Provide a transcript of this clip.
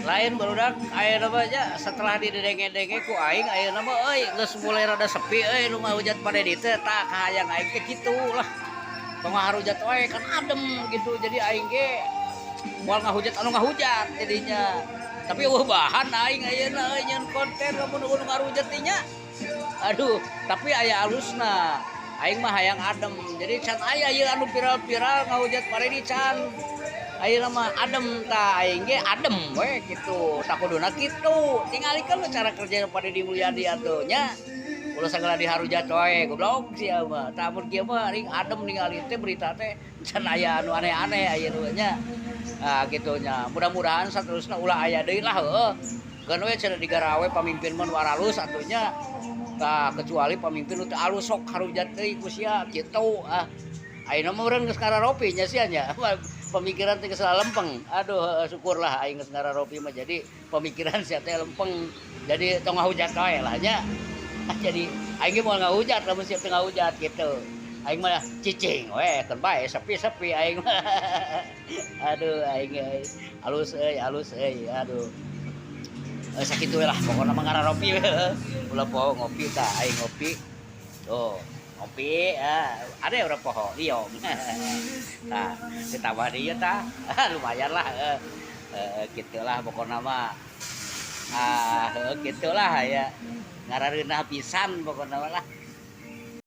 Lain, barudak, ayeuna mah nya setelah didenge-denge ku aing, ayeuna mah euy geus mulai rada sepi euy nu ngahujat Pak Dedi teh. Tah, kahayang aing teh kitu lah. Tong harujat wae, kan adem gitu. Jadi aing ge moal ngahujat anu ngahujat jadinya. Tapi euweuh bahan aing ayeuna euy nyeun konten lamun euweuh nu ngarujat teh nya. Aduh, tapi aya alusna. Aing mah hayang adem. Jadi can aya ieu anu viral-viral ngahujat Pak Dedi can. Ayeuna mah adem, tah aing ge adem we kitu. Tah, kuduna kitu. Tingalikeun we cara kerja Pak Dedi Mulyadi atuh nya. Ulah sagala diharujat wae, goblok sia mah. Tah, mun kieu mah ring adem ningali teh berita teh, can aya anu aneh-aneh ayeuna nya. Nah, kitu nya. Mudah-mudahan saterusna ulah aya deui lah heueuh. Keun we cenah digarawe pamimpin mah nu aralus atuh nya. Tah, kecuali pamimpin nu teu alus, sok harujat deui ku sia kitu ah. Ayeuna mah urang geus ngararopi nya sia nya. Pemikiran teh geus lempeng. Aduh, heueuh, syukurlah aing geus ngararopi mah, jadi pemikiran sia teh lempeng. Jadi tong ngahujat wae lah nya. Jadi aing ge moal ngahujat lamun sia teu ngahujat gitu. Aing mah cicing we, keun bae sepi-sepi aing mah. Aduh, aing euy. Alus euy, alus euy, aduh. Eh, sakitu we lah pokona mah, ngararopi we. Ulah poho ngopi tah, aing ngopi. Tuh, ngopi ah, ada urang poho liong. Tah, ditambah deui tah. Lumayan lah heuh. Heeh, gitulah pokona mah. Ah, heueuh, gitulah ya. Ngarareunah pisan pokona mah lah.